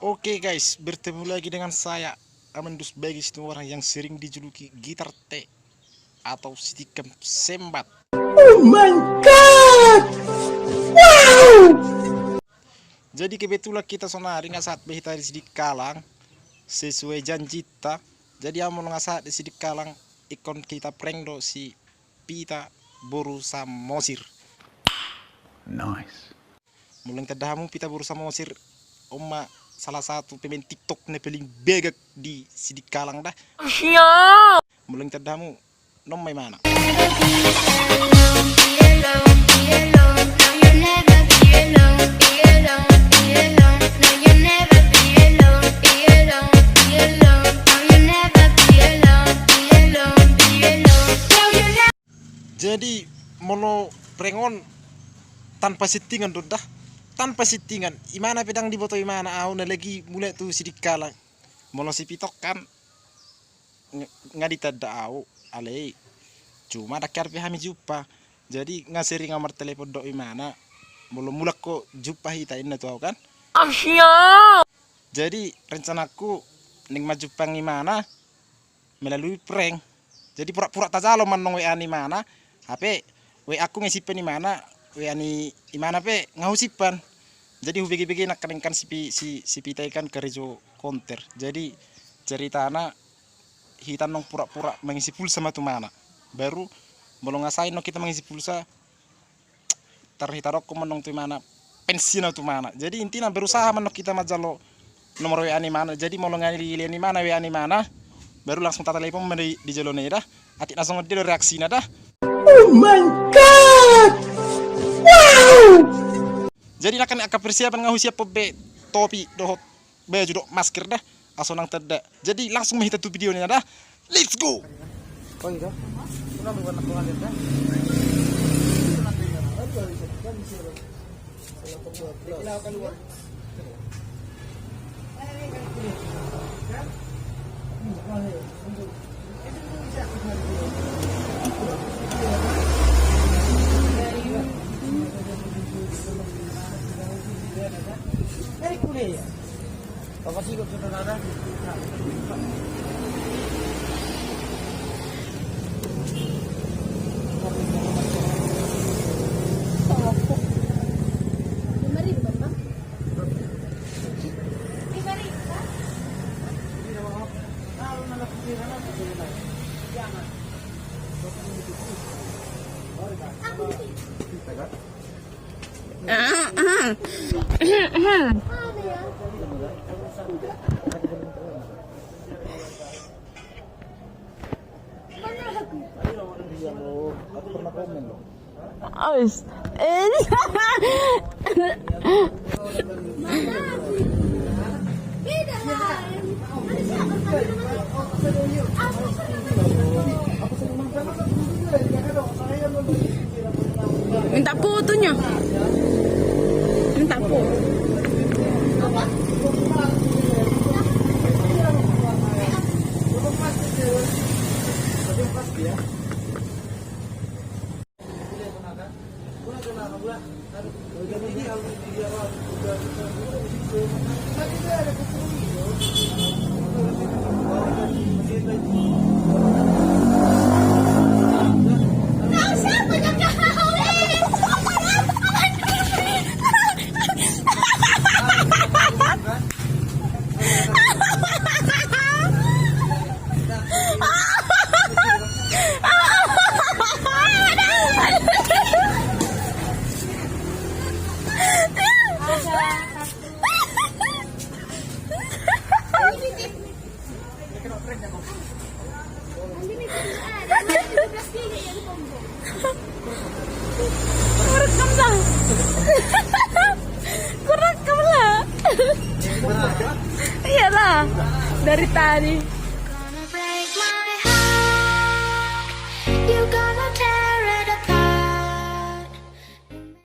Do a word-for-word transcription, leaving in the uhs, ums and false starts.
Oke guys, bertemu lagi dengan saya, Amandus Bagis, itu orang yang sering dijuluki Gitar T atau Sitikam Sembat. Oh my God! Wow! Jadi kebetulan hita sonari nga sahat be hita di Sidikalang sesuai janjita. Jadi amu nga sahat di Sidikalang, ingkon hita prank do si Pita boru Samosir. Nice. Molo nga tanda hamu, Pita boru Samosir on ma salah satu pemain TikTok na paling bagak di Sidikalang da. Molo nga tanda hamu, non ma imana. Jadi molo prank on tanpa settingan do da, tanpa settingan. Imana pe ndang diboto imana, au na lagi mulak tu Sidikalang. Molo si Pita on kan nga ditanda au, alai cuma ndang hea dope hami jumpa. Jadi nga sering au martelepon dohot imana, molo mulak ho jumpa hita, ninna tu au kan. Jadi rencanangku naeng manjumpangi imana melalui prank. Jadi pura-pura tajalo ma annon WA ni imana, hape WA-ku nga husimpan imana, WA ni imana pe nga husimpan. Jadi hubege-bege nangkaning kan si Pi-, si, si Pita i kan karejo konter. Jadi ceritana hita annon pura-pura mangisi pulsa ma tu imana. Baru molo nga sae annon hita mangisi pulsa, tar hita dokkon ma annon tu imana, pensiun au tu imana. Jadi intina berusaha ma annon hita manjalo nomor WA ni imana. Jadi molo nga dilean imana WA ni imana, baru langsung tatalepon ma di, di jolo na i da. Atik na songon dia do reaksina da. Oh my God! Wow! Jadi nangkaning angka persiapan nga husiaphon be topi dohot baju dohot masker da, asa unang tanda. Jadi langsung ma hita tu video na i da. Let's go. Aus. Eh. Minta fotonya. Minta foto. Kurekam lah. Kurekam lah. Iyalah. Dari tadi.